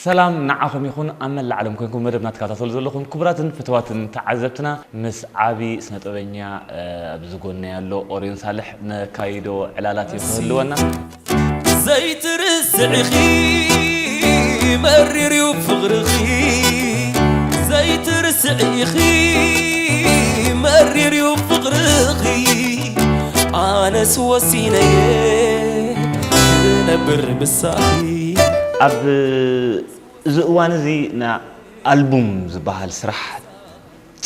ሰላም ንዓኹም ይኹን፣ ኣብ መላእ ዓለም ኮይንኩም መደብና ትከታተሉ ዘለኹም ክቡራትን ፍትዋትን ተዓዘብትና፣ ምስ ዓቢ ስነ ጥበበኛ፣ እ፣ ኣብዚ ጎነይ ኣሎ፣ ኦርዮን ሳልሕ፣ ነካይዶ ዕላላት እዩ ክህልወና። ዘይትርስዕኺ መሪር እዩ ፍቕርኺ፣ ዘይትርስዕኺ መሪር እዩ ፍቕርኺ፣ ኣነስ ወሲነየ ክነብር ምሳኺ። ኣብ እዚ እዋን እዚ ንኣልቡም ዝበሃል ስራሕ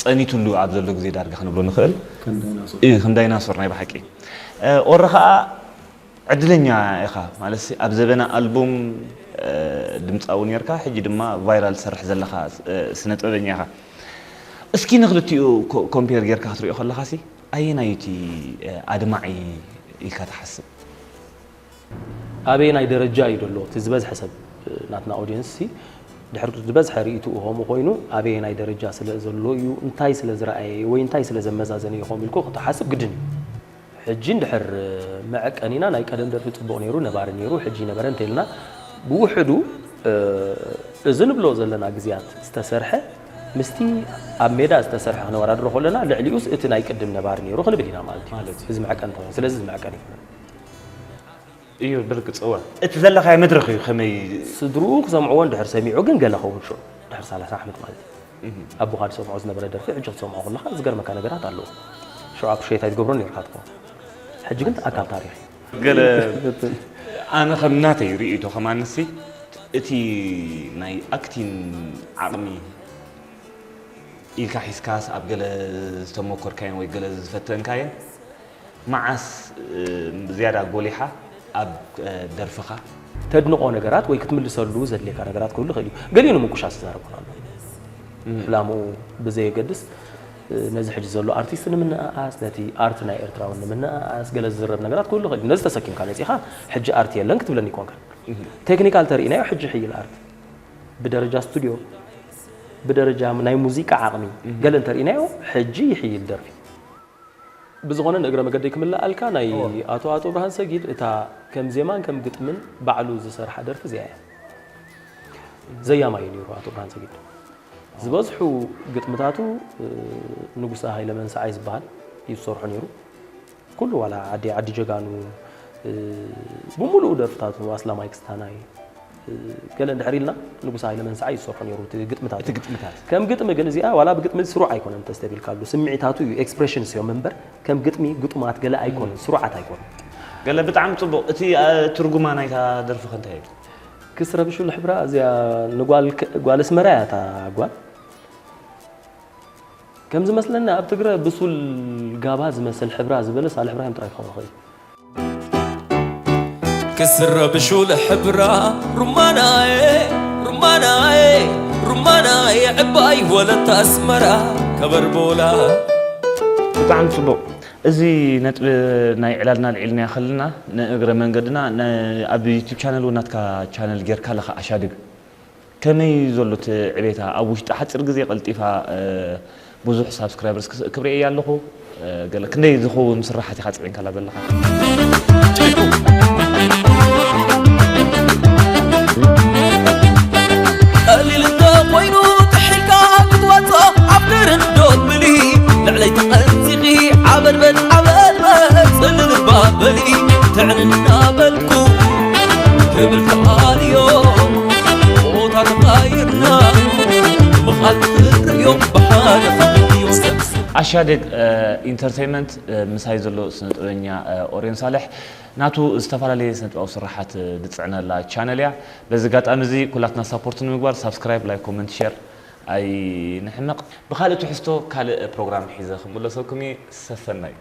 ጸኒትሉ ኣብ ዘሎ ግዜ ዳርጋ ክንብሎ ንኽእል። ከም ዳይናሶር። እዩ፣ ከም ዳይናሶር ናይ ብሓቂ። እ፣ ኦረ ኸኣ ዕድለኛ ኢኻ፣ ማለትሲ ኣብ ዘበነ ኣልቡም፣ እ፣ ድምጻዊ ኔርካ፣ ሕጂ ድማ ቫይራል ትሰርሕ ዘለኻ፣ እ፣ ስነ ጥበበኛ ኢኻ። እስኪ ንኽልቲኡ ኮ-፣ ኮምፔር ጌርካ ክትሪኦ ከለኻሲ ኣየናዩ እቲ፣ እ፣ ኣድማዒ ኢልካ ትሓስብ? ኣበየናይ ደረጃ እዩ ዘሎ እቲ ዝበዝሐ ሰብ፣ ናትና ኦድየንስ ሲ ድሕር ዝበዝሐ ርእይትኡ ከምኡ ኮይኑ ኣበየናይ ደረጃ ስለ ዘሎ እዩ፣ እንታይ ስለ ዝረኣየ ወይ እንታይ ስለ ዘመዛዘነ እዩ ከምኡ ኢልኩ ክትሓስብ ግድን እዩ። ሕጂ እንድሕር መዐቀኒና ናይ ቀደም ደርፊ ጽቡቕ ነይሩ፣ ነባሪ ነይሩ፣ ሕጂ ነበረ እንተልና ብውሕዱ፣ እ፣ እዚ ንብሎ ዘለና ግዜያት ዝተሰርሐ ምስቲ ኣብ ሜዳ ዝተሰርሐ ክነወዳድሮ ከለና ልዕሊኡስ እቲ ናይ ቅድም ነባሪ ነይሩ ክንብል ኢና ማለት እዩ። ማለት እዩ። እዚ መዐቀኒ እንተኾይኑ፣ ስለዚ እዚ መዐቀኒ እዩ። እዩ ብርግጽ፣ እወ። እቲ ዘለኻዮ መድረኽ እዩ ከመይ ስድርኡ ክሰምዕዎ እንድሕር ሰሚዑ ግን ገለ ኸውን ሽዑ ድሕሪ ሰላሳ ዓመት ማለት እዩ። እህ። ኣቦኻ ዝሰምዖ ዝነበረ ደርፊ ሕጂ ክትሰምዖ ከለኻ ዝገርመካ ነገራት ኣለዎ። ሽዑ ኣፕሪሼት ኣይትገብሮን ነይርካ ትኸውን። ሕጂ ግን ኣካል ታሪኽ እዩ። ገለ ኣነ ከም ናተይ ርእይቶ ከማንሲ እቲ ናይ ኣክቲን ዓቕሚ ኢልካ ሒዝካስ ኣብ ገለ ዝተሞከርካየን ወይ ገለ ዝፈተንካየን መዓስ፣ እ፣ ዝያዳ ጎሊሓ ኣብ፣ እ፣ ደርፍኻ? ተድንቖ ነገራት ወይ ክትምልሰሉ ዘድልየካ ነገራት ክህሉ ይኽእል እዩ። ገሊኡ ንምንቁሻስ ዝዛረብ ክኾን ኣሎ። እም። ዕላምኡ ብዘየገድስ፣ እ፣ ነዚ ሕጂ ዘሎ ኣርቲስት ንምንእኣስ፣ ነቲ ኣርት ናይ ኤርትራውን ንምንእኣስ፣ ገለ ዝዝረብ ነገራት ክህሉ ይኽእል እዩ። ነዚ ተሰኪምካ መጺኻ፣ ሕጂ ኣርት የለን ክትብለኒ ይኮንካ። እም። ቴክኒካል ተርኢናዮ፣ ሕጂ ይሕይል ኣርት። ብደረጃ ስቱድዮ፣ ብደረጃ ናይ ሙዚቃ ዓቕሚ፣ እም። ገለ እንተርኢናዮ፣ ሕጂ ይሕይል ደርፊ። ብዝኾነ ንእግረ መገደይ ክምልኣልካ፣ ናይ እወ። ኣቶ ኣቶ ብርሃን ሰጊድ እታ ከም ዜማን ከም ግጥምን ባዕሉ ዝሰርሓ ደርፊ እዚኣ እያ። ዘያማይ እዩ ነይሩ ኣቶ ብርሃን ሰጊድ። ዝበዝሑ ግጥምታቱ፣ እ፣ ንጉሰ ሃይለ መንሰዓይ ዝበሃል እዩ ዝሰርሖ ነይሩ። ኩሉ ዋላ ዓዲ፣ ዓዲ ጀጋኑ፣ እ፣ ብምሉኡ ደርፍታቱ ኣስላማይ ክስታናይ፣ ገለ እንድሕር ኢልና ንጉሰ ሃይለ መንሰዓይ ይሰርሖ ነይሩ እቲ ግጥምታት። እቲ ግጥምታት። ከም ግጥሚ ግን እዚኣ ዋላ ብግጥሚ ስሩዕ ኣይኮነን እንተስተብሂልካሉ፣ ስምዒታቱ እዩ፣ ኤክስፕሬሽንስ እዮም እምበር ከም ግጥሚ ግጡማት ገለ ኣይኮኑን፣ ስሩዓት ኣይኮኑን። ገለ ብጣዕሚ ጽቡቕ። እቲ፣ እ፣ ትርጉማ ናይታ ደርፊ ከ እንታይ እዩ? ክስ ረብሹ ልሕብራ እዚኣ ንጓል ከ-፣ ጓል ኣስመራ እያ እታ ጓል። ከም ዝመስለኒ ኣብ ትግረ ብሱል ጋባ ዝመስል ሕብራ ዝበለ ሳልሕ እብራሂም ጥራይ ክኸውን ይኽእል። ክስረብሹ ልሕብራ ሩማናየ፣ ሩማናየ፣ ሩማናየ ዕባይ ወለታ ኣስመራ ከበርቦላ። ብጣዕሚ ጽቡቕ። እዚ ነጥቢ ናይ ዕላልና ኣልዒልናዮ ከለና ንእግረ መንገድና ነ-፣ ኣብ ዩቱብ ቻነል እውን ናትካ ቻነል ጌርካ ኣለኻ ኣሻድግ። ከመይ ዘሎ እቲ ዕቤታ? ኣብ ውሽጢ ሓጺር ግዜ ቀልጢፋ፣ እ፣ ብዙሕ ሳብስክራይበርስ ክስ-፣ ክርእየያ ኣለኹ። እ፣ ገለ ክንደይ ዝኸውን ስራሓት ኢኻ ጽዒንካላ ዘለኻ? ቀሊል እንተኾይኑ ጥሒልካ ክትወጾ ኣብ ድርን ዶ ትብሊ? ልዕለይ ተቐንጺኺ ዓበድበድ ዓበድበድ ጽልል እባ በሊ። ትዕንና በልኩ ክብል ተቓልዮ ቦታ ተቓይርና ብቓል ክትርእዮ ብሓደ ክትርእዮ ሰብ ኣሻደግ፣ እ፣ ኢንተርቴይንመንት፣ እ፣ ምሳይ ዘሎ ስነ ጥበበኛ፣ እ፣ ኦርዮን ሳልሕ ናቱ ዝተፈላለየ ስነ ጥበባዊ ስራሓት፣ እ፣ ዝጽዕነላ ቻነል እያ። በዚ ኣጋጣሚ እዚ ኩላትና ሳፖርት ንምግባር ሳብስክራይብ፣ ላይክ፣ ኮመንት፣ ሼር ኣይንሕመቕ። ብኻልእ ትሕዝቶ ካልእ ፕሮግራም ሒዘ ክምለሰኩም እየ። ሰሰናዩ።